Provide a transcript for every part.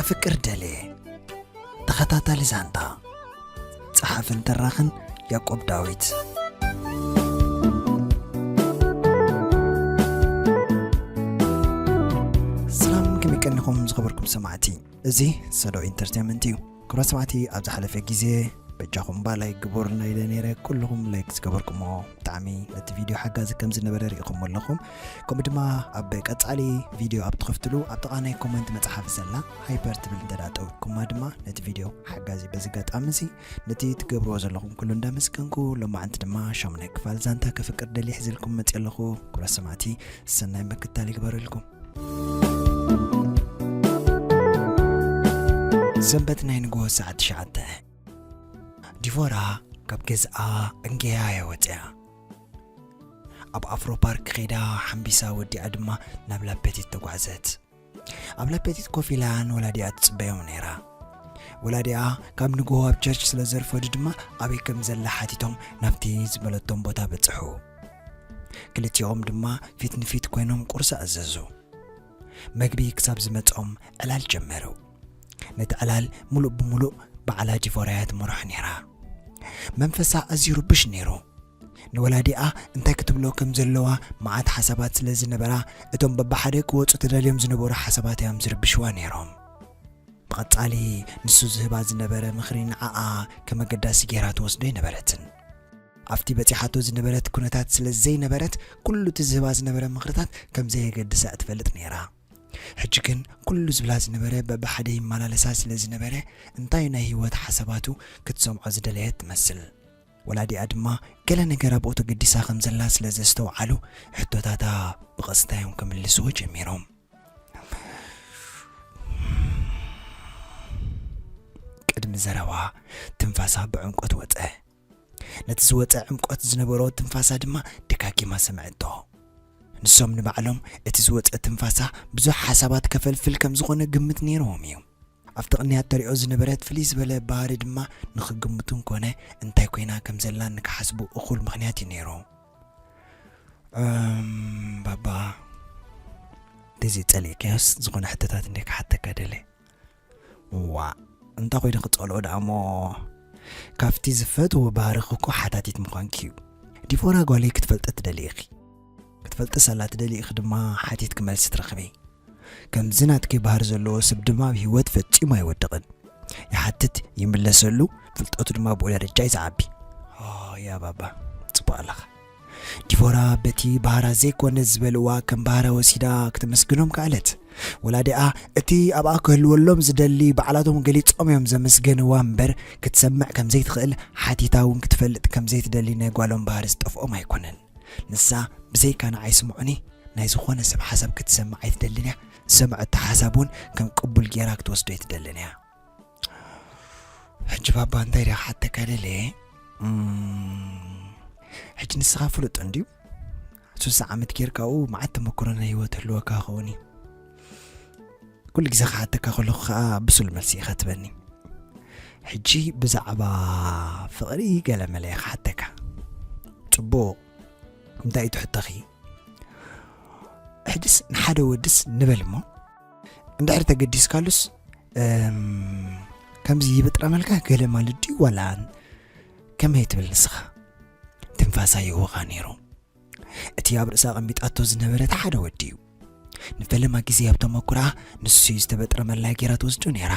ፍቅር ደሌ። ተኸታታሊ ዛንታ። ጸሓፍን ተራኽን ያዕቆብ ዳዊት። ሰላም፣ ከመይ ቀኒኹም ዝኸበርኩም ሰማዕቲ? እዚ ሰዶ ኢንተርቴንመንት እዩ። ክቡራት ሰማዕቲ፣ ኣብ ዝሓለፈ ግዜ በጃኹም እባ ላይክ ግበሩልና ኢለ ነይረ። ኩልኹም ላይክ ዝገበርኩሞ ብጣዕሚ ነቲ ቪድዮ ሓጋዚ ከም ዝነበረ ርኢኹሞ ኣለኹም። ከምኡ ድማ ኣብ ቀጻሊ ቪድዮ ኣብ ትኸፍትሉ ኣብ ጥቓ ናይ ኮመንት መጽሓፍ ዘላ ሃይፐር ትብል እንተ ደኣ ጠዊቕኩማ ድማ ነቲ ቪድዮ ሓጋዚ። በዚ ኣጋጣሚ እዚ ነቲ ትገብርዎ ዘለኹም ኩሉ እንዳመስገንኩ፣ ሎማዓንቲ ድማ ሻሙናይ ክፋል ዛንታ ከፍቅር ደልየ ሒዘልኩም መጽየ ኣለኹ። ክቡራት ሰማዕቲ፣ ሰናይ ምክትታል ይግበረልኩም። ሰንበት ናይ ንግሆ ሰዓት ትሽዓተ። ዲቮራ ካብ ገዝኣ እንጌያ እያ ወፂኣ። ኣብ ኣፍሮ ፓርክ ኸይዳ ሓምቢሳ ወዲኣ ድማ ናብ ላፔቲት ተጓዕዘት። ኣብ ላፔቲት ኮፍ ኢላ ንወላዲኣ ትፅበዮም ነይራ። ወላዲኣ ካብ ንግሆ ኣብ ቸርች ስለ ዘርፈዱ ድማ ኣበይ ከም ዘላ ሓቲቶም ናብቲ ዝበለቶም ቦታ በፅሑ። ክልቲኦም ድማ ፊት ንፊት ኮይኖም ቁርሲ ኣዘዙ። መግቢ ክሳብ ዝመጾም ዕላል ጀመሩ። ነቲ ዕላል ሙሉእ ብሙሉእ ባዕላ ዲቮራ እያ ትመርሖ ነይራ። መንፈሳ ኣዝዩ ርቡሽ ነይሩ። ንወላዲኣ እንታይ ክትብሎ ከም ዘለዋ መዓት ሓሳባት ስለ ዝነበራ፣ እቶም በብሓደ ክወጹ ተዳልዮም ዝነበሩ ሓሳባት እዮም ዝርብሽዋ ነይሮም። ብቐጻሊ ንሱ ዝህባ ዝነበረ ምኽሪ ንዓኣ ከም ኣገዳሲ ገይራ ትወስዶ ኣይነበረትን። ኣብቲ በጺሓቶ ዝነበረት ኩነታት ስለ ዘይነበረት፣ ኩሉ እቲ ዝህባ ዝነበረ ምኽርታት ከም ዘየገድሳ እትፈልጥ ነይራ። ሕጂ ግን ኩሉ ዝብላ ዝነበረ በብሓደ ይመላለሳ ስለ ዝነበረ፣ እንታይ ናይ ህይወት ሓሳባቱ ክትሰምዖ ዝደለየት ትመስል። ወላዲኣ ድማ ገለ ነገር ኣብኡ ተገዲሳ ከም ዘላ ስለ ዘስተውዓሉ፣ ሕቶታታ ብቐስታ እዮም ክምልስዎ ጀሚሮም። ቅድሚ ዘረባ ትንፋሳ ብዕምቆት ወጸ። ነቲ ዝወጸ ዕምቆት ዝነበሮ ትንፋሳ ድማ ደጋጊማ ሰምዐቶ። ንሶም ንባዕሎም እቲ ዝወጸ ትንፋሳ ብዙሕ ሓሳባት ከፈልፍል ከም ዝኾነ ግምት ነይርዎም እዩ። ኣብቲ ቅንያት ተሪኦ ዝነበረት ፍልይ ዝበለ ባህሪ ድማ ንኽግምቱን ኮነ እንታይ ኮይና ከም ዘላን ንክሓስቡ እኹል ምኽንያት እዩ ነይሩ። እም፣ ባባ፣ ተዘይጸሊእካዮስ ዝኾነ ሕቶታት እንደ ክሓተካ ደለ። ዋእ፣ እንታይ ኮይነ ክጸልኦ ደኣ እሞ? ካብቲ ዝፈትዎ ባህርኺ እኮ ሓታቲት ምዃንኪ እዩ። ዲቮራ ጓለይ ክትፈልጠ ትደሊ ኢኺ። ክትፈልጢ ሳላ ትደሊ ኢኺ ድማ ሓቲትኪ መልሲ ትረኽቢ። ከምዚ ናትኪ ባህሪ ዘለዎ ሰብ ድማ ኣብ ህይወት ፈጺሙ ኣይወድቕን። ይሓትት፣ ይምለሰሉ፣ ፍልጠቱ ድማ ብኡ ደረጃ እዩ ዝዓቢ። ኦ፣ ያ ባባ፣ ጽቡቕ ኣለኻ። ዲቮራ በቲ ባህራ ዘይኮነ ዝበልዋ ከም ባህራ ወሲዳ ክተመስግኖም ከኣለት። ወላዲኣ እቲ ኣብኣ ክህልወሎም ዝደሊ ባዕላቶም ገሊጾም እዮም ዘመስገንዋ እምበር ክትሰምዕ ከም ዘይትኽእል ሓቲታ እውን ክትፈልጥ ከም ዘይትደሊ ናይ ጓሎም ባህሪ ዝጠፍኦም ኣይኮነን። ንሳ ብዘይካ ንዓይ ስምዑኒ ናይ ዝኾነ ሰብ ሓሳብ ክትሰምዕ ኣይትደልን እያ። ዝሰምዐቶ ሓሳብ እውን ከም ቅቡል ገይራ ክትወስዶ ኣይትደልን እያ። ሕጂ ባባ እንታይ ደኣ ክሓተካ ደልየ? እም፣ ሕጂ ንስኻ ፍሉጥ እንድዩ። ሱሳ ዓመት ጌርካኡ መዓት ተመክሮ ናይ ህይወት ህልወካ ክኸውን እዩ። ኩሉ ግዜ ክሓተካ ከለኹ ከኣ ብሱል መልሲ ኢኻ ትበኒ። ሕጂ ብዛዕባ ፍቕሪ ገለ መለ እየ ክሓተካ። ጽቡቕ፣ እንታይ እዩ ትሕቶኺ? ሕጅስ ንሓደ ወድስ ንበል እሞ፣ እንድሕር ተገዲስካሉስ፣ እም፣ ከምዚ ይብጥረመልካ ገለ ማለት ድዩ ዋላ ከመይ ትብል ንስኻ? ትንፋሳ ይህወኻ ነይሩ። እቲ ኣብ ርእሳ ኣቐሚጣቶ ዝነበረት ሓደ ወዲ እዩ። ንፈለማ ግዜ ኣብ ተመኩራ ንሱ እዩ ዝተበጥረመላ ጌራ ትወስዶ ነይራ።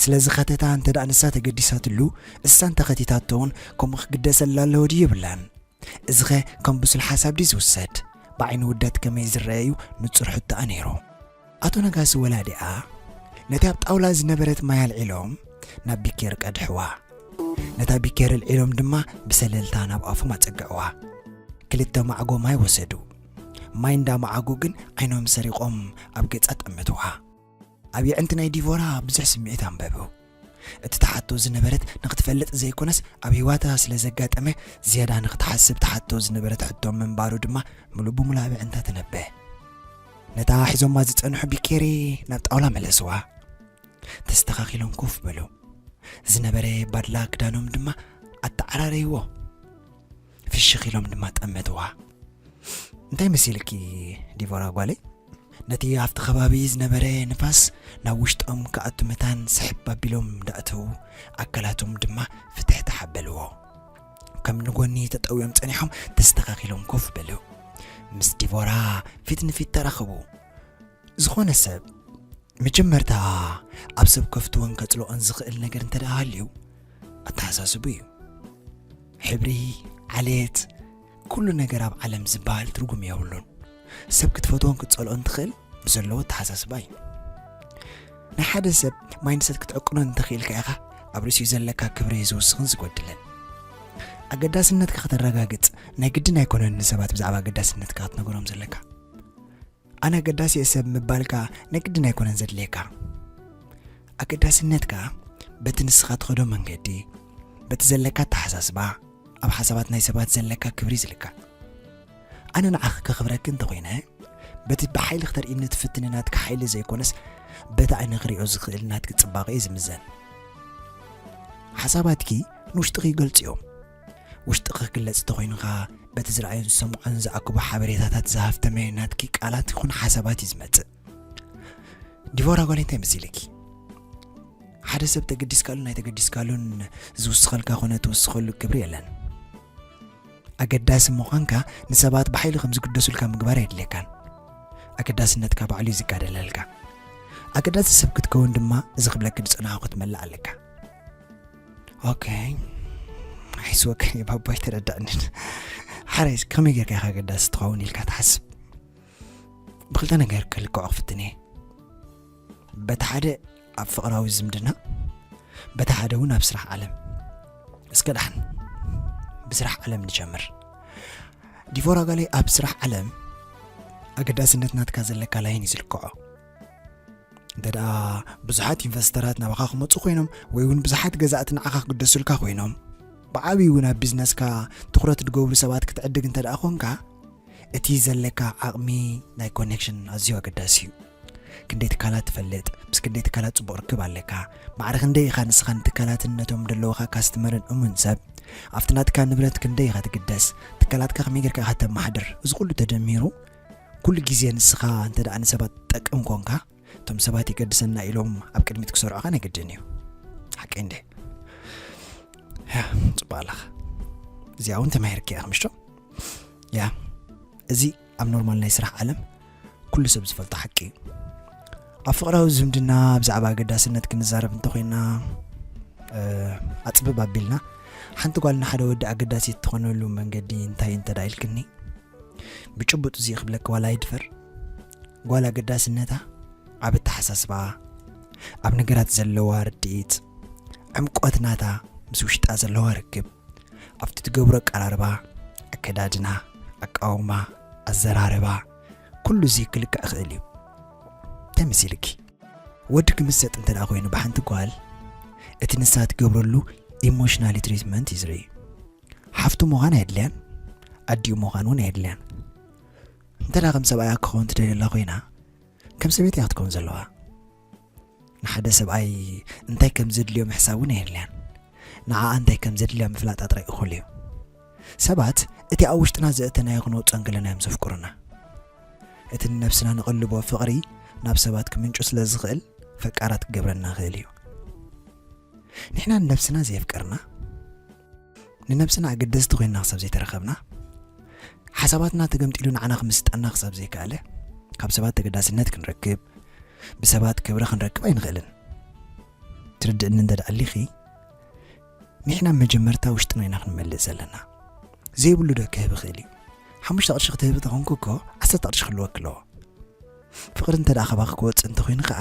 ስለዚ ኸተታ እንተ ደኣ ንሳ ተገዲሳትሉ፣ እሳ እንተ ኸቲታቶ እውን ከምኡ ክግደሰላ ኣለዎ ድዩ የብላን? እዚኸ ከም ብሱል ሓሳብ ድዩ ዝውሰድ? ብዓይኒ ውዳት ከመይ ዝረአ እዩ ንጹር ሕቶኣ ነይሩ። ኣቶ ነጋሲ ወላዲኣ ነቲ ኣብ ጣውላ ዝነበረት ማይ ኣልዒሎም ናብ ቢኬር ቀድሕዋ። ነታ ቢኬር ኣልዒሎም ድማ ብሰለልታ ናብ ኣፎም ኣጸግዕዋ። ክልተ ማዕጎ ማይ ወሰዱ። ማይ እንዳመዓጉ ግን ዓይኖም ሰሪቖም ኣብ ገጻ ጠመትዋ። ኣብ የዕንቲ ናይ ዲቮራ ብዙሕ ስምዒት ኣንበቡ። እቲ ትሓቶ ዝነበረት ንኽትፈልጥ ዘይኮነስ ኣብ ህይወታ ስለ ዘጋጠመ ዝያዳ ንኽትሓስብ ትሓቶ ዝነበረት ሕቶ ምንባሩ ድማ ምሉእ ብምሉእ ኣብ የዕንታ ተነበ። ነታ ሒዞማ ዝጸንሑ ቢኬሪ ናብ ጣውላ መለስዋ። ተስተኻኺሎም ኮፍ በሉ። ዝነበረ ባድላ ክዳኖም ድማ ኣተዓራረይዎ። ፍሽኽ ኢሎም ድማ ጠመትዋ። እንታይ መሲልኪ ዲቮራ ጓለይ? ነቲ ኣብቲ ከባቢ ዝነበረ ንፋስ ናብ ውሽጦም ክኣቱ መታን ስሕብ ኣቢሎም እንዳእተዉ፣ ኣካላቶም ድማ ፍትሕ ተሓበልዎ። ከም ንጎኒ ተጠውዮም ጸኒሖም ተስተኻኺሎም ኮፍ በሉ። ምስ ዲቮራ ፊት ንፊት ተራኸቡ። ዝኾነ ሰብ መጀመርታ ኣብ ሰብ ከፍትዎን ከጽልኦን ዝኽእል ነገር እንተ ደኣ ሃልዩ፣ ኣተሓሳስቡ እዩ። ሕብሪ፣ ዓሌት፣ ኩሉ ነገር ኣብ ዓለም ዝበሃል ትርጉም የብሉን። ሰብ ክትፈትዎን ክትጸልኦን ትኽእል ብዘለዎ ኣተሓሳስባ እዩ። ናይ ሓደ ሰብ ማይንድሰት ክትዕቅኖ እንተኽኢልካ ኢኻ ኣብ ርእሲኡ ዘለካ ክብሪ ዝውስኽን ዝጎድልን። ኣገዳስነትካ ከተረጋግጽ ናይ ግድን ኣይኮነን ንሰባት ብዛዕባ ኣገዳስነትካ ክትነግሮም ዘለካ። ኣነ ኣገዳሲ እየ ሰብ ምባልካ ናይ ግድን ኣይኮነን ዘድልየካ። ኣገዳስነትካ በቲ ንስኻ ትኸዶ መንገዲ፣ በቲ ዘለካ ኣተሓሳስባ፣ ኣብ ሓሳባት ናይ ሰባት ዘለካ ክብሪ ዝልካዕ። ኣነ ንዓኺ ከኽብረኪ እንተኾይነ፣ በቲ ብሓይሊ ክተርእይኒ ትፍትኒ ናትኪ ሓይሊ ዘይኮነስ፣ በቲ ኣነ ክሪኦ ዝኽእል ናትኪ ጽባቐ እዩ ዝምዘን። ሓሳባትኪ ንውሽጥኺ ይገልጹ እዮም። ውሽጥኺ ክግለጽ እንተኾይኑ ኸኣ፣ በቲ ዝረኣዮን ዝሰምዖን ዝኣክቦ ሓበሬታታት ዝሃፍተመ ናትኪ ቃላት ይኹን ሓሳባት እዩ ዝመጽእ። ዲቮራ ጓለይ እንታይ መሲልኪ? ሓደ ሰብ ተገዲስካሉን ኣይተገዲስካሉን ዝውስኸልካ ኮነ ትውስኸሉ ክብሪ የለን። ኣገዳሲ ምዃንካ ንሰባት ብሓይሊ ከም ዝግደሱልካ ምግባር ኣየድልየካን። ኣገዳስነትካ ባዕሉ እዩ ዝጋደለልካ። ኣገዳሲ ሰብ ክትከውን ድማ እዚ ክብለኪ ዝጸናኹ ክትመልእ ኣለካ። ኦኬ፣ ኣይስወከን እዩ ባቦይ ተረዳእንን። ሓራይስ ከመይ ጌርካ ኢኻ ኣገዳሲ ትኸውን ኢልካ ትሓስብ? ብክልተ ነገር ክልክዖ ክፍትን እየ። በቲ ሓደ ኣብ ፍቕራዊ ዝምድና፣ በቲ ሓደ እውን ኣብ ስራሕ ዓለም። እስከ ደሓን ብስራሕ ዓለም ንጀምር። ዲቮራ ጓለይ፣ ኣብ ስራሕ ዓለም ኣገዳስነት ናትካ ዘለካ ላይን እዩ ዝልክዖ። እንተ ደኣ ብዙሓት ኢንቨስተራት ናባኻ ክመጹ ኮይኖም ወይ እውን ብዙሓት ገዛእቲ ንዓኻ ክግደሱልካ ኮይኖም፣ ብዓብዩ እውን ኣብ ቢዝነስካ ትኹረት ዝገብሩ ሰባት ክትዕድግ እንተ ደኣ ኮንካ፣ እቲ ዘለካ ዓቕሚ ናይ ኮኔክሽን ኣዝዩ ኣገዳሲ እዩ። ክንደይ ትካላት ትፈልጥ፣ ምስ ክንደይ ትካላት ጽቡቕ ርክብ ኣለካ፣ ማዕረ ክንደይ ኢኻ ንስኻን ትካላትን ነቶም ደለውኻ ካስተመርን እሙን ሰብ፣ ኣብቲ ናትካ ንብረት ክንደይ ኢኻ ትግደስ፣ ትካላትካ ከመይ ጌርካ ኢኻ ተመሓድር፣ እዚ ኩሉ ተደሚሩ ኩሉ ግዜ ንስኻ እንተ ደኣ ንሰባት ትጠቅም ኮንካ፣ እቶም ሰባት የገድሰና ኢሎም ኣብ ቅድሚት ክሰርዑኻ ናይ ግድን እዩ። ሓቀይ እንደ ያ ጽቡቕ ኣለኻ። እዚኣ እውን ተማሂርኪ ኢኻ ምሽቶ? ያ፣ እዚ ኣብ ኖርማል ናይ ስራሕ ዓለም ኩሉ ሰብ ዝፈልጦ ሓቂ እዩ። ኣብ ፍቕራዊ ዝምድና ብዛዕባ ኣገዳስነት ክንዛረብ እንተኾይና፣ እ፣ ኣጽብብ ኣቢልና፣ ሓንቲ ጓል ንሓደ ወዲ ኣገዳሲት ትኾነሉ መንገዲ እንታይ እንተ ደኣ ኢልክኒ፣ ብጭቡጥ እዚ ክብለኪ ዋላ ይድፈር፣ ጓል ኣገዳስነታ ኣብ ኣተሓሳስባኣ፣ ኣብ ነገራት ዘለዋ ርድኢት፣ ዕምቆት ናታ ምስ ውሽጣ ዘለዋ ርክብ፣ ኣብቲ ትገብሮ ኣቀራርባ፣ ኣከዳድና፣ ኣቃውማ፣ ኣዘራርባ፣ ኩሉ እዚ ክልካዕ ይኽእል እዩ። እንታይ መሲልኪ? ወዲ ክምሰጥ እንተ ደኣ ኮይኑ ብሓንቲ ጓል፣ እቲ ንሳ ትገብረሉ ኢሞሽናሊ ትሪትመንት እዩ ዝርኢ። ሓፍቱ ምዃን ኣየድልያን፣ ኣዲኡ ምዃን እውን ኣየድልያን። እንተ ደኣ ከም ሰብኣያ ክኸውን ትደሊ ኣላ ኮይና፣ ከም ሰበይቲ እያ ክትከውን ዘለዋ። ንሓደ ሰብኣይ እንታይ ከም ዘድልዮ ምሕሳብ እውን ኣየድልያን። ንዓኣ እንታይ ከም ዘድልያ ምፍላጣ ጥራይ እኹል እዩ። ሰባት እቲ ኣብ ውሽጥና ዘእተናዮ ክንወጾ እንከለና እዮም ዘፍቅሩና። እቲ ንነብስና ንቐልቦ ፍቕሪ ናብ ሰባት ክምንጩ ስለ ዝኽእል፣ ፈቃራት ክገብረና ይኽእል እዩ። ንሕና ንነብስና ዘየፍቀርና፣ ንነብስና ኣገደስቲ ኮይንና ክሳብ ዘይተረኸብና፣ ሓሳባትና ተገምጢሉ ንዓና ክምስጠና ክሳብ ዘይከኣለ፣ ካብ ሰባት ተገዳስነት ክንረክብ፣ ብሰባት ክብሪ ክንረክብ ኣይንኽእልን። ትርድእኒ እንተ ደኣ ኣሊኺ፣ ንሕና መጀመርታ ውሽጥና ኢና ክንመልእ ዘለና። ዘይብሉ ዶ ክህብ ይኽእል እዩ? ሓሙሽተ ቅርሺ ክትህቢ ተኾንኩ እኮ፣ ዓሰርተ ቅርሺ ክህልወኪ ኣለዎ። ፍቕሪ እንተ ደኣ ካባኺ ክወጽእ እንተኾይኑ ከኣ፣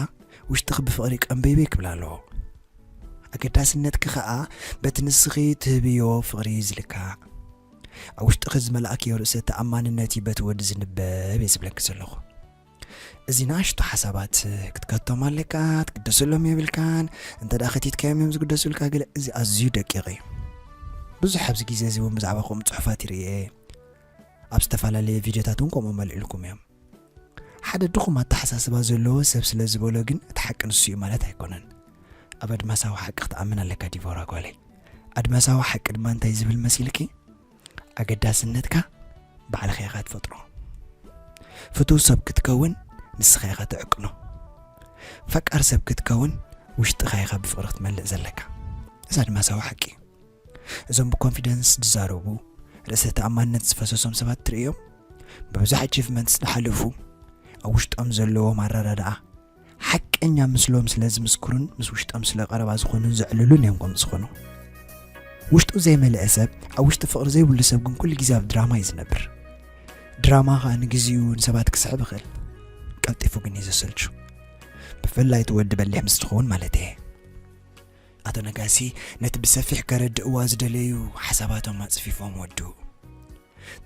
ውሽጥኺ ብፍቕሪ ቀንበይበይ ክብል ኣለዎ። ኣገዳስነትኪ ከኣ በቲ ንስኺ ትህብዮ ፍቕሪ እዩ ዝልካዕ። ኣብ ውሽጥኺ ዝመላእክዮ ርእሰ ተኣማንነት እዩ በቲ ወዲ ዝንበብ እየ ዝብለኪ ዘለኹ። እዚ ንኣሽቱ ሓሳባት ክትከቶም ኣለካ፣ ክትግደሰሎም የብልካን። እንተ ደኣ ከቲትካዮም እዮም ዝግደሱልካ። ገለ እዚ ኣዝዩ ደቂቕ እዩ። ብዙሕ ኣብዚ ግዜ እዚ እውን ብዛዕባ ከምኡ ጽሑፋት ይርኢ እየ። ኣብ ዝተፈላለየ ቪድዮታት እውን ከምኦም ኣልዒልኩም እዮም። ሓደ ድኹም ኣተሓሳስባ ዘለዎ ሰብ ስለ ዝበሎ ግን እቲ ሓቂ ንሱ እዩ ማለት ኣይኮነን። ኣብ ኣድማሳዊ ሓቂ ክትኣምን ኣለካ ዲቮራ ጓለይ። ኣድማሳዊ ሓቂ ድማ እንታይ ዝብል መሲልኪ? ኣገዳስነትካ ባዕልኻ ኢኻ ትፈጥሮ። ፍቱው ሰብ ክትከውን ንስኻ ኢኻ ትዕቅኖ። ፈቃር ሰብ ክትከውን ውሽጥኻ ኢኻ ብፍቕሪ ክትመልእ ዘለካ። እዛ ድማ ሳዋ ሓቂ እዩ። እዞም ብኮንፊደንስ ዝዛረቡ፣ ርእሰ ተኣማንነት ዝፈሰሶም ሰባት ትርእዮም? ብብዙሕ ኣቺቭመንትስ ዝሓለፉ፣ ኣብ ውሽጦም ዘለዎም ኣረዳድኣ ሓቀኛ ምስሎም ስለ ዝምስክሩን ምስ ውሽጦም ስለ ቀረባ ዝኾኑን ዘዕልሉን እዮም ከምኡ ዝኾኑ። ውሽጡ ዘይመልአ ሰብ፣ ኣብ ውሽጢ ፍቕሪ ዘይብሉ ሰብ ግን ኩሉ ግዜ ኣብ ድራማ እዩ ዝነብር። ድራማ ኸኣ ንግዚኡ ንሰባት ክስሕብ ይኽእል፣ ቀልጢፉ ግን እዩ ዘሰልቹ። ብፍላይ እቲ ወዲ በሊሕ ምስ ትኸውን ማለት እየ። ኣቶ ነጋሲ ነቲ ብሰፊሕ ከረድእዋ ዝደለዩ ሓሳባቶም ኣጽፊፎም ወድኡ።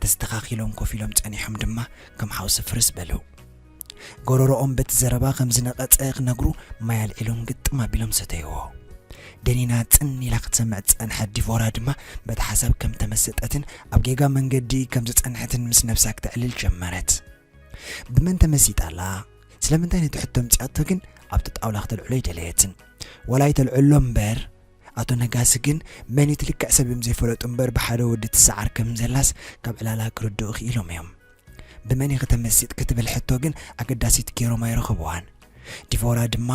ተስተኻኺሎም ኮፍ ኢሎም ጸኒሖም ድማ ከም ሓውሲ ፍርስ በሉ። ጎረሮኦም በቲ ዘረባ ከም ዝነቐጸ ክነግሩ ማይ ኣልዒሎም ግጥም ኣቢሎም ሰተይዎ። ደኒና ጽን ኢላ ክትሰምዕ ዝጸንሐት ዲቮራ ድማ በቲ ሓሳብ ከም ተመሰጠትን ኣብ ጌጋ መንገዲ ከም ዝጸንሐትን ምስ ነብሳ ክተዕልል ጀመረት። ብመን ተመሲጣ ኣላ? ስለምንታይ ነቲ ሕቶ ኣምጺኣቶ ግን ኣብቲ ጣውላ ክተልዕሎ ኣይደለየትን። ዋላ ኣይተልዕሎ እምበር፣ ኣቶ ነጋሲ ግን መን እቲ ልክዕ ሰብ እዮም ዘይፈለጡ እምበር ብሓደ ወዲ ትሰዓር ከም ዘላስ ካብ ዕላላ ክርድኡ ክኢሎም እዮም። ብመን ኢኺ ተመሲጥኪ ትብል ሕቶ ግን ኣገዳሲት ገይሮም ኣይረኸብዋን። ዲቮራ ድማ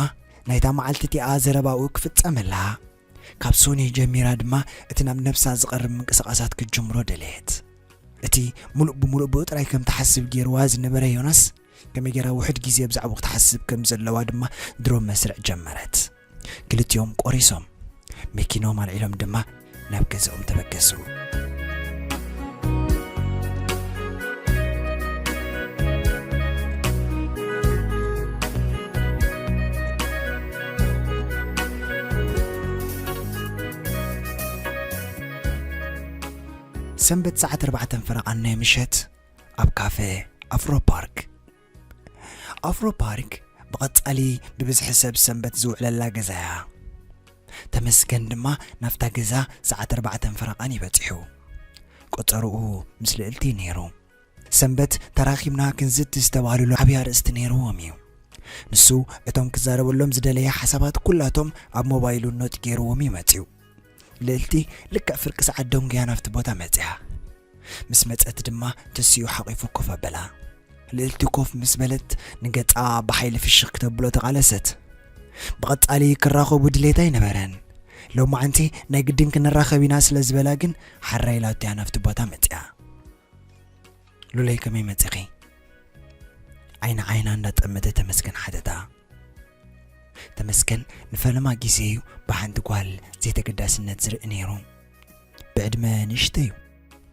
ናይታ መዓልቲ እቲኣ ዘረባኡ ክፍጸመላ። ካብ ሶኒ ጀሚራ ድማ እቲ ናብ ነብሳ ዝቐርብ ምንቅስቓሳት ክትጅምሮ ደለየት። እቲ ሙሉእ ብሙሉእ ብኡ ጥራይ ከም ትሓስብ ገይርዋ ዝነበረ ዮናስ፣ ከመይ ገይራ ውሑድ ግዜ ብዛዕባኡ ክትሓስብ ከም ዘለዋ ድማ ድሮ መስርዕ ጀመረት። ክልቲኦም ቆሪሶም፣ መኪኖም ኣልዒሎም ድማ ናብ ገዛኦም ተበገሱ። ሰንበት ሰዓት ኣርባዕተ ፈረቓን ናይ ምሸት ኣብ ካፈ ኣፍሮ ፓርክ። ኣፍሮ ፓርክ ብቐጻሊ ብብዝሒ ሰብ ሰንበት ዝውዕለላ ገዛ እያ። ተመስገን ድማ ናብታ ገዛ ሰዓት ኣርባዕተ ፈረቓን እዩ በጺሑ። ቆጸርኡ ምስ ልእልቲ ነይሩ። ሰንበት ተራኺብና ክንዝቲ ዝተባህልሉ ዓብዪ ኣርእስቲ ነይርዎም እዩ። ንሱ እቶም ክዛረበሎም ዝደለየ ሓሳባት ኩላቶም ኣብ ሞባይሉ ኖት ገይርዎም እዩ መጺኡ። ልእልቲ ልክዕ ፍርቂ ሰዓት ደንጉያ ናብቲ ቦታ መጺኣ። ምስ መጸት ድማ ተሲኡ ሓቒፉ ኮፍ ኣበላ። ልእልቲ ኮፍ ምስ በለት ንገጻ ብሓይሊ ፍሽኽ ክተብሎ ተቓለሰት። ብቐጻሊ ክራኸቡ ድሌት ኣይነበረን። ሎማዓንቲ ናይ ግድን ክንራኸብ ኢና ስለ ዝበላ ግን ሓራ ኢላቶ እያ ናብቲ ቦታ መጺኣ። ሉለይ ከመይ መጺኺ? ዓይኒ ዓይና እንዳጠመተ ተመስገን ሓተታ። ተመስገን ንፈለማ ግዜ እዩ ብሓንቲ ጓል ዘይተገዳስነት ዝርኢ ነይሩ። ብዕድመ ንእሽተይ እዩ።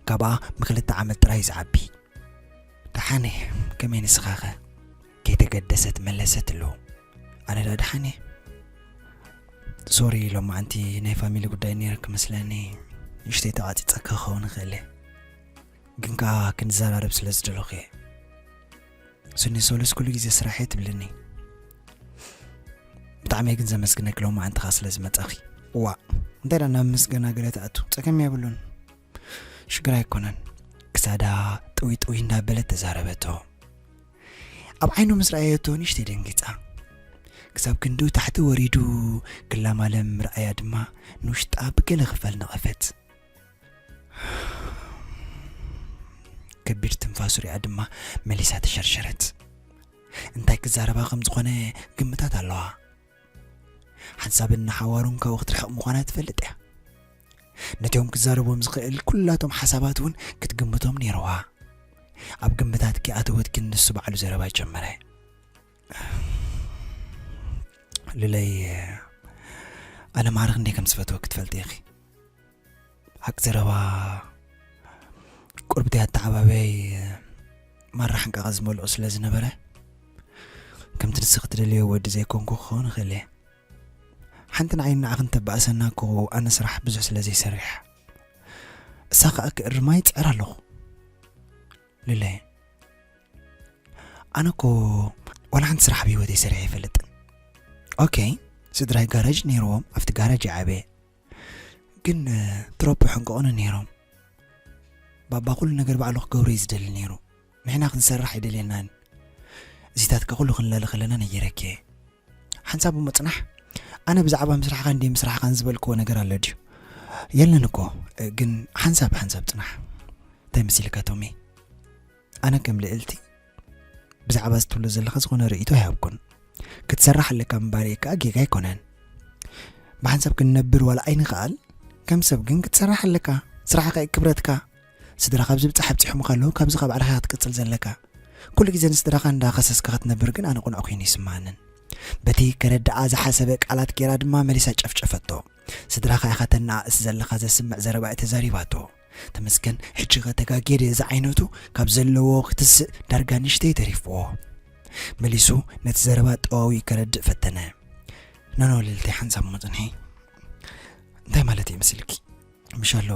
ካብኣ ብክልተ ዓመት ጥራይ እዩ ዝዓቢ። ደሓን እየ፣ ከመይ ንስኻኸ? ከይተገደሰት መለሰትሉ። ኣነ ደኣ ደሓን እየ። ሶሪ፣ ሎማዓንቲ ናይ ፋሚሊ ጉዳይ ነይሩ ክመስለኒ ንእሽተይ ተቓጺጸካ ክኸውን ይኽእል እየ። ግን ከኣ ክንዘራረብ ስለ ዝደለኹ እየ። ሶኒ ሶሉስ ኩሉ ግዜ ስራሕ እየ ትብልኒ። ብጣዕሚ እየ ግን ዘመስግነኪ ሎማዓንቲ ከኣ ስለ ዝመጻኺ። እዋእ፣ እንታይ ደኣ ናብ ምስጋና ገለ ትኣቱ? ጸገም የብሉን። ሽግር ኣይኮነን። ክሳዳ ጥውይ ጥውይ እንዳበለት ተዛረበቶ። ኣብ ዓይኑ ምስ ረኣየቶ ንእሽተይ ደንጊጻ። ክሳብ ክንድኡ ታሕቲ ወሪዱ ክላማለም ምርኣያ ድማ ንውሽጣ ብገለ ክፋል ነቐፈት። ከቢድ ትንፋሱ ሪኣ ድማ መሊሳ ተሸርሸረት። እንታይ ክዛረባ ከም ዝኾነ ግምታት ኣለዋ። ሓንሳብን ንሓዋሩን ካብኡ ክትርሕቕ ምዃና ትፈልጥ እያ። ነቲኦም ክዛረቦም ዝኽእል ኩላቶም ሓሳባት እውን ክትግምቶም ነይርዋ። ኣብ ግምታት ከይኣተወት ግን ንሱ ባዕሉ ዘረባ ጀመረ። ሉለይ፣ ኣነ ማዕረ ክንደይ ከም ዝፈትወኪ ትፈልጢ ኢኺ። ሓቂ ዘረባ፣ ቁርብቲ ኣተዓባበይ ማራ ሕንቃቐ ዝመልኦ ስለ ዝነበረ፣ ከምቲ ንስኺ ትደልዮ ወዲ ዘይኮንኩ ክኸውን ይኽእል እየ። ሓንቲ ንዓይን ንዓኽን ተባእሰና እኮ ኣነ ስራሕ ብዙሕ ስለ ዘይሰርሕ፣ እሳ ኸኣ ክእርማ ይጽዕር ኣለኹ። ሉለይ፣ ኣነ እኮ ዋላ ሓንቲ ስራሕ ኣብ ህይወተይ ሰሪሐ ኣይፈልጥን። ኦኬ፣ ስድራይ ጋራጅ ነይርዎም፣ ኣብቲ ጋራጅ እየ ዓብየ። ግን፣ እ፣ ትሮፖ ይሕንቅቑኒ ነይሮም። ባባ ኩሉ ነገር ባዕሉ ክገብሮ እዩ ዝደሊ ነይሩ። ንሕና ክንሰርሕ ኣይደልየናን። እዚታት ከ ኩሉ ክንለሊ ከለና ነጊረኪ እየ። ሓንሳብ እሞ ጽናሕ፣ ኣነ ብዛዕባ ምስራሕኻን ደይምስራሕኻን ዝበልክዎ ነገር ኣሎ ድዩ? የለን እኮ፣ እ፣ ግን ሓንሳብ ሓንሳብ ጽናሕ። እንታይ መሲልካ ቶሚ? ኣነ ከም ልእልቲ ብዛዕባ እዚ ትብሎ ዘለኻ ዝኾነ ርእይቶ ኣይሃብኩን። ክትሰርሕ ኣለካ ምባለይ ከኣ ጌጋ ኣይኮነን። ብሓንሳብ ክንነብር ዋላ ኣይንኽኣል፣ ከም ሰብ ግን ክትሰርሕ ኣለካ። ስራሕኻ እዩ ክብረትካ። ስድራኻ ኣብዚ ብጻሕ ኣብጺሖምኻ ኣለዉ፣ ካብዚ ካብ ባዕልኻ ክትቅጽል ዘለካ። ኩሉ ግዜ ንስድራኻ እንዳኸሰስካ ክትነብር ግን ኣነ ቅኑዕ ኮይኑ ይስምዓንን። በቲ ከረድኣ ዝሓሰበ ቃላት ጌራ ድማ መሊሳ ጨፍጨፈቶ። ስድራኻ ኢኻ ተነኣእስ ዘለኻ ዘስምዕ ዘረባ እያ ተዛሪባቶ። ተመስገን፣ ሕጂ ኸ ተጋግየ ድየ? እዚ ዓይነቱ ካብ ዘለዎ ክትስእ ዳርጋ ንእሽተይ ተሪፍዎ። መሊሱ ነቲ ዘረባ ጠዋዊ ከረድእ ፈተነ። ኖኖ ልልተይ፣ ሓንሳብ እሞ ጽንሒ። እንታይ ማለት እዩ መስልኪ? ምሽ ኣሎ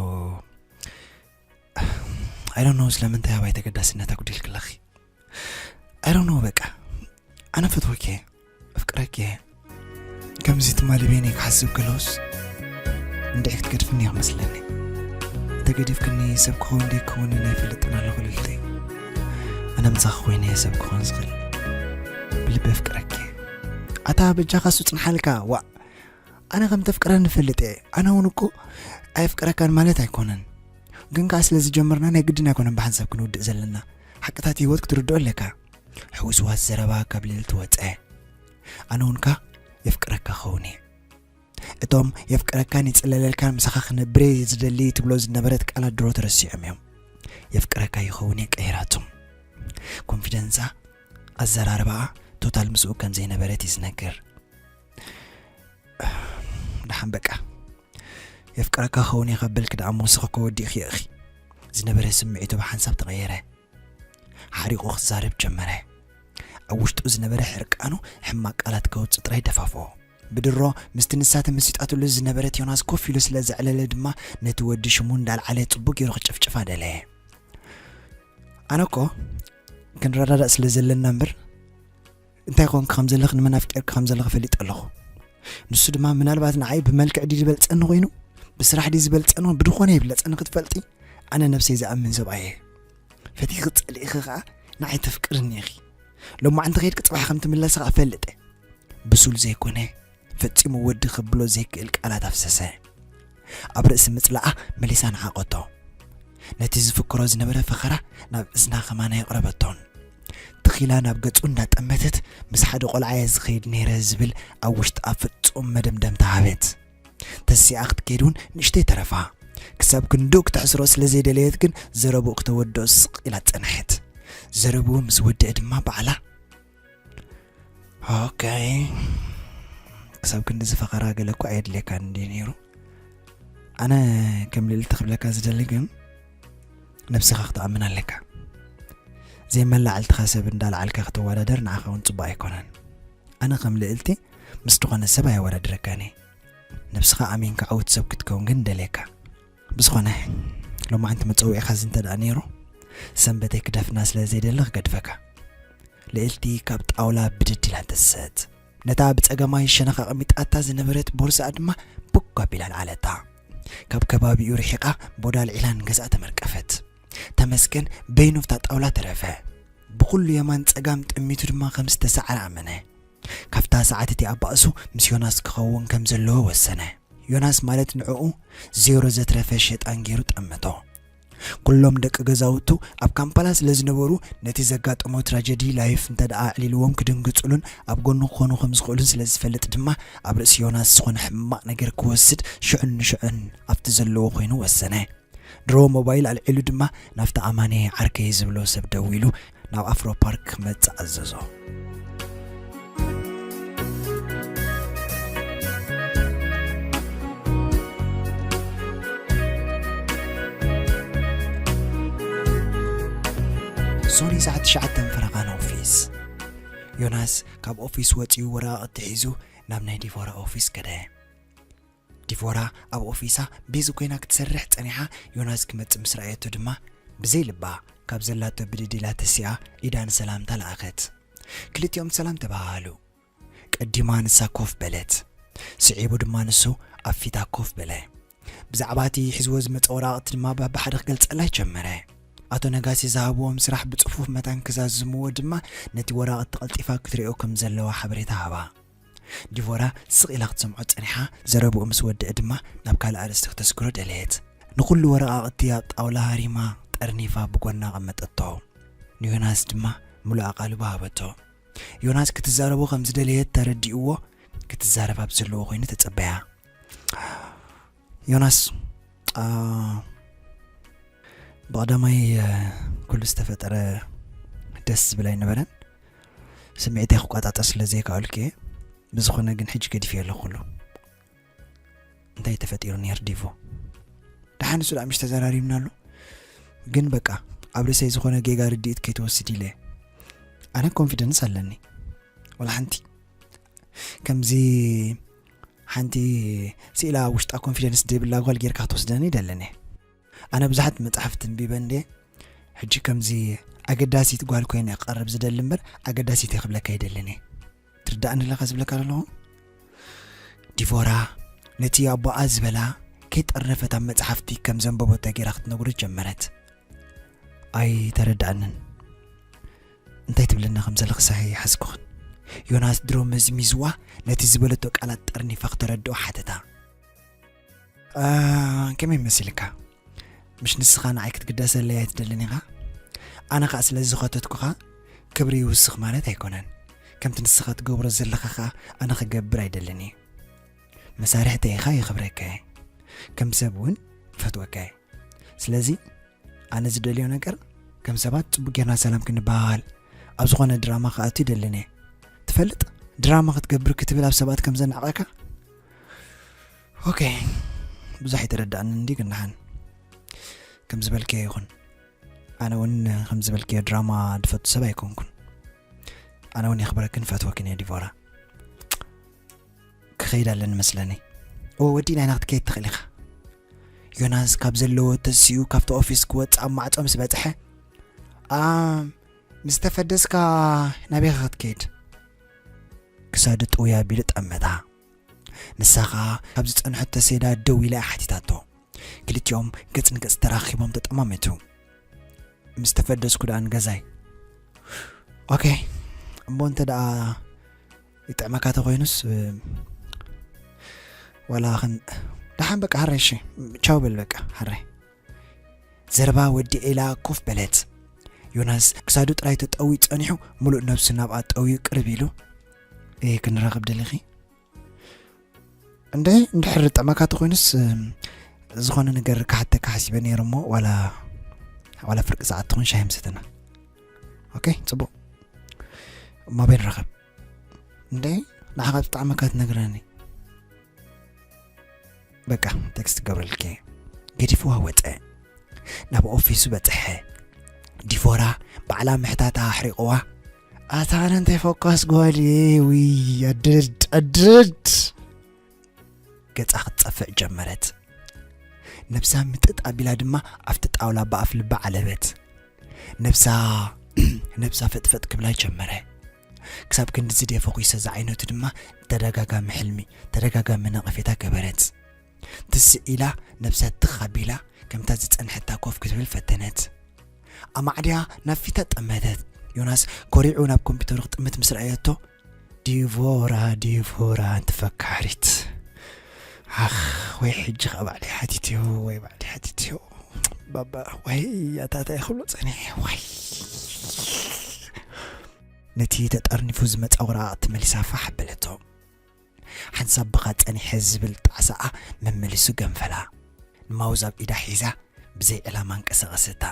I don't know ስለምንታይ ኣባይ ተገዳስነት ኣጉዲልክለኺ። I don't know በቃ። ኣነ ፈትወኪ እየ፣ ኣፍቅረኪ እየ። ከምዚ ትማሊ በይነይ ክሓስብ ከለውስ እንድዒ ክትገድፍኒ እየ ክመስለኒ። እንተ ገዲፍክኒ ሰብ ክኸውን ደይክውን ናይ ፈልጥን ኣለኹ ልልተይ። ኣነ ምሳኺ ኮይነ እየ ሰብ ክኸውን ዝኽእል። ብልቢ ኣፍቅረኪ እየ። ኣታ በጃኻ እሱ ጽንሓልካ፣ ዋእ። ኣነ ከም ተፍቅረኒ እፈልጥ እየ። ኣነ እውን እኮ ኣየፍቅረካን ማለት ኣይኮነን። ግን ከኣ ስለ ዝጀመርና ናይ ግድን ኣይኮነን ብሓንሳብ ክንውድእ ዘለና። ሓቅታት ህይወት ክትርድኦ ኣለካ። ሕውስዋስ ዘረባ ካብ ልዕልቲ ወጸ። ኣነ እውን ከኣ የፍቅረካ ክኸውን እየ። እቶም የፍቅረካን ይጽለለልካን ምሳኻ ክነብር እየ ዝደሊ ትብሎ ዝነበረት ቃላት ድሮ ተረሲዖም እዮም። የፍቅረካ ይኸውን እየ ቀይራቶም። ኮንፊደንሳ ኣዘራርባኣ ቶታል ምስኡ ከም ዘይነበረት እዩ ዝነግር። ደሓን በቃ። የፍቅረካ ክኸውን እየ ካብ በልኪ ደኣ እሞ ንስኺ እኮ ወዲእክዮ ኢኺ። ዝነበረ ስምዒቱ ብሓንሳብ ተቐየረ። ሓሪቑ ክዛረብ ጀመረ። ኣብ ውሽጡ ዝነበረ ሕርቃኑ ሕማቕ ቃላት ከውጽእ ጥራይ ደፋፍኦ። ብድሮ ምስቲ ንሳ ተመሲጣትሉ ዝነበረት ዮናስ ኮፍ ኢሉ ስለ ዘዕለለ ድማ ነቲ ወዲ ሽሙ እንዳልዓለ ጽቡቕ ገይሩ ክጭፍጭፋ ደለየ። ኣነ እኮ ክንረዳዳእ ስለ ዘለና እምበር እንታይ ኮንክ ከም ዘለኽ ንመን ኣፍቂርካ ከም ዘለኽ ፈሊጠ ኣለኹ። ንሱ ድማ ምናልባት ንዓይ ብመልክዕ ድዩ ዝበልጸኒ ኮይኑ ብስራሕ ድዩ ዝበልጸኒ ብድኾነ ይብለጸኒ ክትፈልጢ ኣነ ነብሰይ ዝኣምን ሰብኣይ እየ። ፈቲኺ ጸሊእኺ ከኣ ንዓይ ተፍቅርኒ ኢኺ። ሎማዓንቲ ከይድኪ ጽባሕ ከም ትምለሲ ከኣ እፈልጥ እየ። ብሱል ዘይኮነ ፈጺሙ ወዲ ከብሎ ዘይክእል ቃላት ኣፍሰሰ። ኣብ ርእሲ ምጽላኣ መሊሳ ነዓቐቶ። ነቲ ዝፍክሮ ዝነበረ ፈኸራ ናብ እዝና ከማን ኣየቕረበቶን። ትኺላ ናብ ገጹ እንዳጠመተት ምስ ሓደ ቆልዓ እየ ዝኸይድ ነይረ ዝብል ኣብ ውሽጣ ፍጹም መደምደምታ ሃበት። ተሲኣ ክትከይድ እውን ንእሽተይ ተረፋ። ክሳብ ክንድኡ ክተሕስሮ ስለ ዘይደለየት ግን ዘረብኡ ክተወድኦ ስቕ ኢላ ጸንሐት። ዘረብኡ ምስ ወድአ ድማ ባዕላ ኦኬ። ክሳብ ክንዲ ዝፈኸራ ገለ እኮ ኣየድልየካን እንድዩ ነይሩ። ኣነ ከም ልዕልቲ ክብለካ ዝደሊ ግን ነብስኻ ክትኣምን ኣለካ። ዘይመላዕልትኻ ሰብ እንዳልዓልካ ክትወዳደር ንዓኻ እውን ጽቡቕ ኣይኮነን። ኣነ ከም ልዕልቲ ምስ ዝኾነ ሰብ ኣየወዳድረካን እየ። ነብስኻ ኣሚንካ ዕውት ሰብ ክትከውን ግን ደልየካ። ብዝኾነ ሎማዓንቲ መጸውዒኻ እዚ እንተ ደኣ ነይሩ ሰንበተይ ክደፍና ስለ ዘይደሊ ክገድፈካ። ልዕልቲ ካብ ጣውላ ብድድ ኢላ ተሰት። ነታ ብጸጋማይ ሸነኻ ኣቐሚጣታ ዝነበረት ቦርሳኣ ድማ ቦግ ኣቢላ ኣልዓለታ። ካብ ከባቢኡ ርሒቓ ቦዳ ኣልዒላ ንገዝኣ ተመርቀፈት። ተመስገን በይኑ ኣብታ ጣውላ ተረፈ። ብኹሉ የማን ጸጋም ጠሚቱ ድማ ከም ዝተሳዕረ ኣመነ። ካብታ ሰዓት እቲኣ ባእሱ ምስ ዮናስ ክኸውን ከም ዘለዎ ወሰነ። ዮናስ ማለት ንዕኡ ዜሮ ዘትረፈ ሸጣን ገይሩ ጠመቶ። ኩሎም ደቂ ገዛውቱ ኣብ ካምፓላ ስለ ዝነበሩ ነቲ ዘጋጠሞ ትራጀዲ ላይፍ እንተ ደኣ ኣዕሊልዎም ክድንግጹሉን ኣብ ጎኑ ክኾኑ ከም ዝኽእሉን ስለ ዝፈልጥ ድማ ኣብ ርእሲ ዮናስ ዝኾነ ሕማቕ ነገር ክወስድ ሽዑን ንሽዑን ኣብቲ ዘለዎ ኮይኑ ወሰነ። ድሮ ሞባይል ኣልዒሉ ድማ ናብቲ ኣማነ ዓርከይ ዝብሎ ሰብ ደዊሉ ናብ ኣፍሮ ፓርክ ክመጽእ ኣዘዞ። ሶኒ ሰዓት ትሽዓተ ፈረቓ ንኦፊስ። ዮናስ ካብ ኦፊስ ወጺኡ ወረቓቕቲ ሒዙ ናብ ናይ ዲቮራ ኦፊስ ከደ። ዲቮራ ኣብ ኦፊሳ ቢዚ ኮይና ክትሰርሕ ጸኒሓ ዮናስ ክመጽእ ምስ ረኣየቶ ድማ ብዘይ ልባ ካብ ዘላቶ ብድድ ኢላ ተሲኣ ኢዳ ንሰላምታ ለኣኸት። ክልቲኦም ሰላም ተባሃሃሉ። ቀዲማ ንሳ ኮፍ በለት። ስዒቡ ድማ ንሱ ኣብ ፊታ ኮፍ በለ። ብዛዕባ እቲ ሒዝዎ ዝመጸ ወረቓቕቲ ድማ በብሓደ ክገልጸላ ጀመረ። ኣቶ ነጋሲ ዝሃብዎም ስራሕ ብጽፉፍ መታን ክዛዝምዎ ድማ ነቲ ወረቓቕቲ ቀልጢፋ ክትሪኦ ከም ዘለዋ ሓበሬታ ሃባ። ዲቮራ ስቕ ኢላ ክትሰምዖ ጸኒሓ፣ ዘረብኡ ምስ ወድአ ድማ ናብ ካልእ ኣርእስቲ ክተስግሮ ደለየት። ንኹሉ ወረቓቕቲ ኣብ ጣውላ ሃሪማ ጠርኒፋ ብጎና ኣቐመጠቶ። ንዮናስ ድማ ምሉእ ኣቓልቦ ሃበቶ። ዮናስ ክትዛረቦ ከም ዝደለየት ተረዲእዎ፣ ክትዛረብ ኣብ ዘለዎ ኮይኑ ተጸበያ። ዮናስ፣ ኣ፣ ብቐዳማይ፣ እ፣ ኩሉ ዝተፈጠረ ደስ ዝብል ኣይነበረን። ስምዒተይ ክቆጻጸር ስለ ዘይከኣልኩ እየ። ብዝኾነ ግን ሕጂ ገዲፈዮ ኣለኹ ኩሉ። እንታይ ተፈጢሩ ነይሩ ዲቮ? ደሓን ንሱ ደኣ ምሽ ተዘራሪብና ኣሎ። ግን በቃ ኣብ ርእሰይ ዝኾነ ጌጋ ርድኢት ከይትወስድ ኢለ። ኣነ ኮንፊደንስ ኣለኒ። ወላ ሓንቲ ከምዚ ሓንቲ ስኢላ ውሽጣ ኮንፊደንስ ዘይብላ ጓል ጌርካ ክትወስደኒ ይደለኒ። ኣነ ብዙሓት መጽሓፍቲ ኣንቢበ እንዴ፣ ሕጂ ከምዚ ኣገዳሲት ጓል ኮይነ ክቐርብ ዝደሊ እምበር ኣገዳሲት እየ ክብለካ ይደለኒ። ትርዳእኒ ኣለኻ ዝብለካ ዘለኹ? ዲቮራ ነቲ ኣቦኣ ዝበላ ከይጠረፈት ኣብ መጽሓፍቲ ከም ዘንበበቶ ጌራ ክትነግሩ ጀመረት። ኣይተረዳእንን። እንታይ ትብለና ከም ዘለኽስ ኣይሓዝኩኽን። ዮናስ ድሮ መዝሚዝዋ ነቲ ዝበለቶ ቃላት ጠርኒፋ ክተረድኦ ሓተታ። ኣ፣ ከመይ መሲልካ? ምሽ ንስኻ ንዓይ ክትግደሰለይ ኣይትደልን ኢኻ? ኣነ ኸኣ ስለ ዝኸተትኩኻ ክብሪ ይውስኽ ማለት ኣይኮነን። ከምቲ ንስኻ ትገብሮ ዘለኻ ኸኣ ኣነ ክገብር ኣይደልን እየ። መሳርሕተይ ኢኻ፣ የኽብረካ እየ። ከም ሰብ እውን እፈትወካ እየ። ስለዚ ኣነ ዝደልዮ ነገር ከም ሰባት ጽቡቅ ጌርና ሰላም ክንበሃል፣ ኣብ ዝኾነ ድራማ ክኣቱ ይደልን እየ። ትፈልጥ፣ ድራማ ክትገብር ክትብል ኣብ ሰባት ከም ዘናዕቐካ። ኦኬ፣ ብዙሕ ኣይተረዳእንን እንዲ ግን ደሓን ከም ዝበልከዮ ይኹን። ኣነ እውን ከም ዝበልከዮ ድራማ ድፈቱ ሰብ ኣይኮንኩን። ኣነ እውን የኽብረክን ፈትወክን እየ ዲቮራ። ክኸይድ ኣለኒ መስለኒ። እወ፣ ወዲእና ኢና ክትከይድ ትኽእል ኢኻ። ዮናስ ካብ ዘለዎ ተሲኡ ካብቲ ኦፊስ ክወጽእ ኣብ ማዕጾ ምስ በጽሐ፣ "ኣ፣ ምስ ተፈደስካ ናበይ ኢኻ ክትከይድ?" ክሳዱ ጥውይ ኣቢሉ ጠመታ። ንሳ ኸኣ ካብ ዝጸንሐቶ ሰይዳ ደው ኢላ እያ ሓቲታቶ። ክልቲኦም ገጽ ንገጽ ተራኺቦም ተጠማመቱ። "ምስ ተፈደስኩ ደኣ ንገዛይ?" "ኦኬ፣ እሞ እንተ ደኣ ይጥዕመካ ተኾይኑስ፣ እ፣ ዋላ ኽን-፣ ደሓን በቃ፣ ሃረይ፣ እሺ፣ ቻው በል በቃ፣ ሃረይ።" ዘረባ ወዲኣ ኢላ ኮፍ በለት። ዮናስ ክሳዱ ጥራይ ተጠውዩ ጸኒሑ፣ ምሉእ ነብሱ ናብኣ ጠውዩ ቅርብ ኢሉ፣ "እ፣ ክንራኸብ ደሊኺ?" "እንደ፣ እንድሕር ጠመካ ተኾይኑስ፣ እም፣ ዝኾነ ነገር ክሓተካ ሓሲበ ነይረ እሞ፣ ዋላ፣ ዋላ ፍርቂ ሰዓት ትኹን ሻሂ ምሰተና። ኦኬ፣ ጽቡቕ። እሞ ኣበይ ንራኸብ?" "እንደ፣ ንዓኻ ዝጠዓመካ ትነግረኒ?" "በቃ፣ ቴክስት ክገብረልኪ እየ።" ገዲፍዋ ወጸ። ናብ ኦፊሱ በጽሐ። ዲቮራ ባዕላ ምሕታታ ኣሕሪቕዋ። "ኣታ ኣነ እንታይ ፈኳስ ጓል እየ፣ ውይ፣ ኣድድ፣ ኣድድ!" ገጻ ክትጸፍዕ ጀመረት። ነብሳ ምጥጥ ኣቢላ ድማ ኣብቲ ጣውላ ብኣፍ ልባ ዓለበት። ነብሳ፣ ነብሳ ፈጥፈጥ ክብላ ጀመረ። ክሳብ ክንዲ ዝደየ ፈኺሰ ዝዓይነቱ ድማ ተደጋጋሚ ሕልሚ፣ ተደጋጋሚ ነቐፌታ ገበረት። ትስእ ኢላ ነብሳ ትኽ ኣቢላ ከምታ ዝጸንሐታ ኮፍ ክትብል ፈተነት። ኣማዕድያ ናብ ፊታ ጠመተት። ዮናስ ኮሪዑ ናብ ኮምፒውተሩ ክጥምት ምስ ረኣየቶ፣ "ዲቮራ፣ ዲቮራ፣ ኣንቲ ፈካሪት። ኣኽ፣ ወይ ሕጂ ኸኣ ባዕለይ ሓቲትዮ፣ ወይ ባዕለይ ሓቲትዮ። ባባ፣ ወይ ኣታታይ ክብሎ ጸኒሐ፣ ወይ።" ነቲ ተጠርኒፉ ዝመጻ ወረቓቕቲ መሊሳ ፋሕ ኣበለቶ። ሓንሳብ ብኻ ጸኒሐ ዝብል ጣዕሳኣ መመሊሱ ገንፈላ። ንማውዝ ኣብ ኢዳ ሒዛ ብዘይ ዕላማ ኣንቀሳቐሰታ።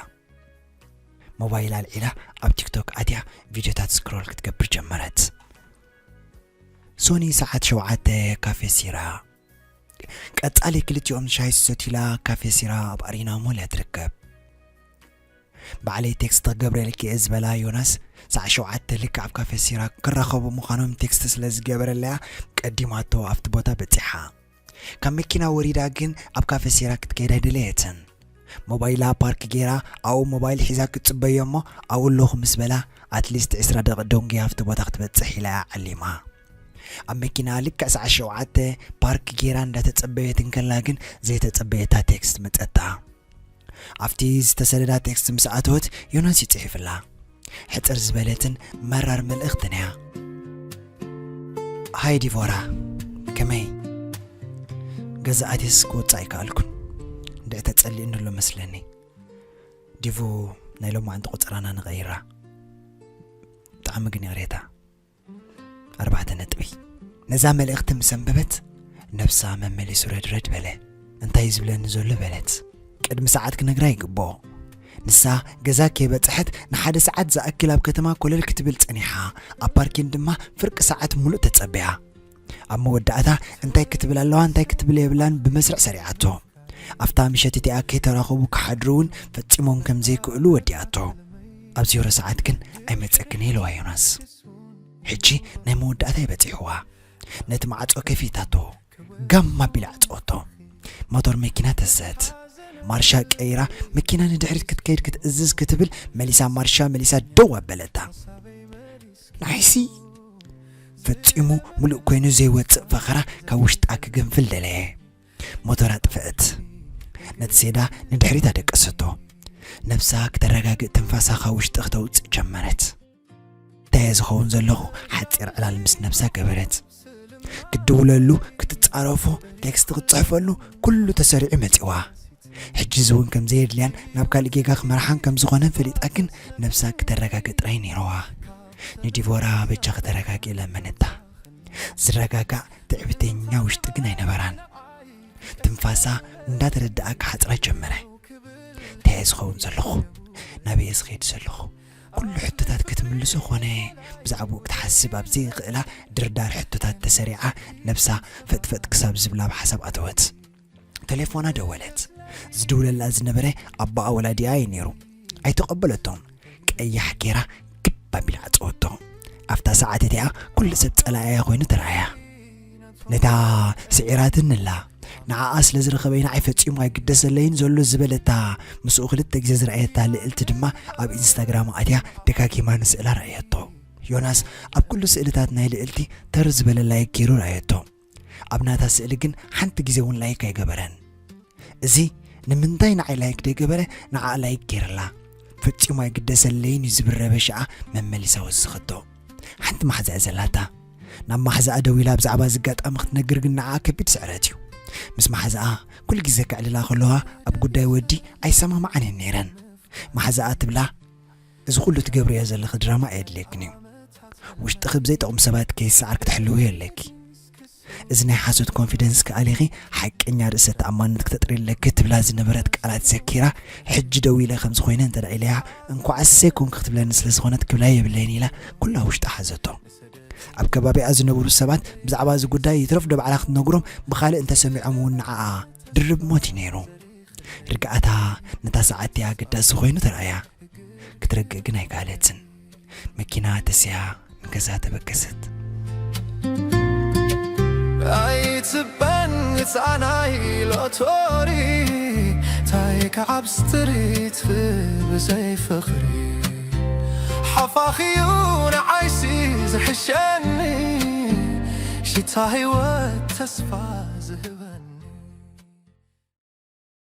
ሞባይል ኣልዒላ ኣብ ቲክቶክ ኣትያ ቪድዮታት ስክሮል ክትገብር ጀመረት። ሶኒ ሰዓት ሸውዓተ ካፌ ሲራ። ቀጻሊ ክልቲኦም ሻሂ ሰትዩላ ካፌ ሲራ ኣብ ኣሪና ሞል እያ ትርከብ። "ባዕለይ ቴክስት ክገብረልኪ እየ" ዝበላ ዮናስ፣ ሰዓት ሸውዓተ ልክዕ ኣብ ካፌ ሲራ ክራኸቡ ምዃኖም ቴክስት ስለ ዝገበረለያ፣ ቀዲማቶ ኣብቲ ቦታ በጺሓ። ካብ መኪና ወሪዳ ግን ኣብ ካፌ ሲራ ክትከይድ ኣይደለየትን። ሞባይላ ፓርክ ገይራ ኣብኡ ሞባይል ሒዛ ክትጽበዮ እሞ፣ "ኣብኡ ኣለኹ" ምስ በላ፣ ኣትሊስት ዕስራ ደቂቕ ደንጉያ ኣብቲ ቦታ ክትበጽሕ ኢላ እያ ዓሊማ። ኣብ መኪና ልክዕ ሰዓት ሸውዓተ ፓርክ ገይራ እንዳተጸበየት እንከላ ግን ዘይተጸበየታ ቴክስት መጸታ። ኣብቲ ዝተሰደዳ ቴክስት ምስ ኣተወት ዮናስ ይጽሒፍላ። ሕጽር ዝበለትን መራር መልእኽትን እያ። "ሃይ ዲቮራ፣ ከመይ? ገዛ ኣትየስ ክወጽእ ኣይከኣልኩን። እንድዒ ተጸሊእኒ ኣሎ መስለኒ። ዲቮ፣ ናይ ሎማዓንቲ ቆጸራና ንቐይራ። ምግን ይቕሬታ። ኣርባዕተ ነጥቢ። ነዛ መልእኽቲ ምስ ኣንበበት፣ ነብሳ መመሊሱ ረድረድ በለ። "እንታይ እዩ ዝብለኒ ዘሎ?" በለት። "ቅድሚ ሰዓት ክነግራ ይግብኦ። ንሳ ገዛ ከይበጽሐት ንሓደ ሰዓት ዝኣክል ኣብ ከተማ ኮለል ክትብል ጸኒሓ፣ ኣብ ፓርኪን ድማ ፍርቂ ሰዓት ሙሉእ ተጸቢያ። ኣብ መወዳእታ እንታይ ክትብል ኣለዋ፣ እንታይ ክትብል የብላን ብመስርዕ ሰሪዓቶ። ኣብታ ምሸት እቲኣ ከይተራኸቡ ክሓድሩ እውን ፈጺሞም ከም ዘይክእሉ ወዲኣቶ። ኣብ ዜሮ ሰዓት ግን ኣይመጸክን ኢልዋ ዮናስ። ሕጂ ናይ መወዳእታ ይበጺሕዋ። ነቲ ማዕጾ ከፊታቶ። ጋም ኣቢላ ዓጸወቶ። ሞተር መኪና ተሰት። ማርሻ ቀይራ መኪና ንድሕሪት ክትከይድ ክትእዝዝ ክትብል መሊሳ ማርሻ መሊሳ ደው ኣበለታ። ናይሲ ፈጺሙ ምሉእ ኮይኑ ዘይወጽእ ፈኸራ ካብ ውሽጣ ክግንፍል ደለየ። ሞተራ ጥፍአት። ነቲ ሴዳ ንድሕሪት ኣደቀሰቶ። ነብሳ ክተረጋግእ ትንፋሳ ካብ ውሽጢ ክተውጽእ ጀመረት። እንታይ እየ ዝኸውን ዘለኹ? ሓጺር ዕላል ምስ ነብሳ ገበረት። ክትድውለሉ፣ ክትጻረፎ፣ ቴክስት ክትጽሕፈሉ፣ ኩሉ ተሰሪዑ መጺዋ። ሕጂ እዚ እውን ከም ዘየድልያን ናብ ካልእ ጌጋ ክመርሓን ከም ዝኾነን ፈሊጣ ግን ነብሳ ክተረጋግእ ጥራይ ነይርዋ። ንዲቦራ በጃ ክተረጋግእ ለመነታ። ዝረጋጋእ ትዕቢተኛ ውሽጢ ግን ኣይነበራን። ትንፋሳ እንዳተረድኣ ክሓጽራ ጀመረ። እንታይ እየ ዝኸውን ዘለኹ? ናበይ እየ ዝኸይድ ዘለኹ? ኩሉ ሕቶታት ክትምልሶ ኾነ ብዛዕባኡ ክትሓስብ ኣብ ዘይኽእላ ድርዳር ሕቶታት ተሰሪዓ ነብሳ ፈጥፈጥ ክሳብ ዝብላ ኣብ ሓሳብ ኣተወት። ቴሌፎና ደወለት። ዝድውለላ ዝነበረ ኣቦኣ ወላዲኣ እዩ ነይሩ። ኣይተቐበለቶን። ቀያሕ ጌራ ክብ ኣቢላ ዓጸወቶ። ኣብታ ሰዓት እቲኣ ኩሉ ሰብ ጸላኢያ ኮይኑ ተረኣያ። ነታ ስዒራትኒ ኣላ። ንዓኣ ስለ ዝረኸበ ንዓይ ፈጺሙ ኣይግደሰለይን ዘሎ ዝበለታ፣ ምስኡ ክልተ ግዜ ዝረኣየታ ልእልቲ ድማ ኣብ ኢንስታግራም ኣትያ ደጋጊማ ንስእላ ረኣየቶ። ዮናስ ኣብ ኩሉ ስእልታት ናይ ልእልቲ ተር ዝበለ ላይክ ገይሩ ረኣየቶ። ኣብ ናታ ስእሊ ግን ሓንቲ ግዜ እውን ላይክ ኣይገበረን። እዚ ንምንታይ ንዓይ ላይክ ደይገበረ ንዓኣ ላይክ ገይርላ? ፈጺሙ ኣይግደሰለይን እዩ ዝብል ረበሽኣ መመሊሳ ወሰኸቶ። ሓንቲ ማሕዛ እያ ዘላታ። ናብ ማሕዛኣ ደዊላ ብዛዕባ እዚ ኣጋጣሚ ክትነግር ግን ንዓኣ ከቢድ ስዕረት እዩ። ምስ ማሕዛኣ ኩሉ ግዜ ከዕልላ ከለዋ ኣብ ጉዳይ ወዲ ኣይሰማማዓን እየን ነይረን። ማሕዛኣ ትብላ፣ "እዚ ኩሉ ትገብርዮ ዘለኺ ድራማ ኣየድልየክን እዩ። ውሽጥኺ ብዘይጠቕሙ ሰባት ከይሰዓር ክትሕልውዮ ኣለኪ። እዚ ናይ ሓሶት ኮንፊደንስ ከኣሊኺ ሓቀኛ ርእሰ ተኣማንነት ክተጥሪ ኣለኪ" ትብላ ዝነበረት ቃላት ዘኪራ፣ ሕጂ ደው ኢለ ከምዚ ኮይነ እንተ ደኣ ኢለያ፣ "እንኳዕስ ዘይኮንኩ" ክትብለኒ ስለ ዝኾነት ክብላ የብለይን ኢላ ኩላ ውሽጣ ሓዘቶ። ኣብ ከባቢኣ ዝነበሩ ሰባት ብዛዕባ እዚ ጉዳይ ይትረፍ ዶ ባዕላ ክትነግሮም፣ ብኻልእ እንተሰሚዖም እውን ንዓኣ ድርብ ሞት እዩ ነይሩ። ርግኣታ ነታ ሰዓት እቲኣ ኣገዳሲ ኮይኑ ተረኣያ። ክትረግእ ግን ኣይከኣለትን። መኪና ተስያ ንገዛ ተበገሰት። ኣይትበን ህፃናይ ሎቶሪ፣ ታይ ከዓብ ስትሪት ብዘይ ፍቕሪ። ሓፋኽዩ ንዓይሲ ዝሕሸኒ፣ ሽታ ህይወት ተስፋ ዝህበ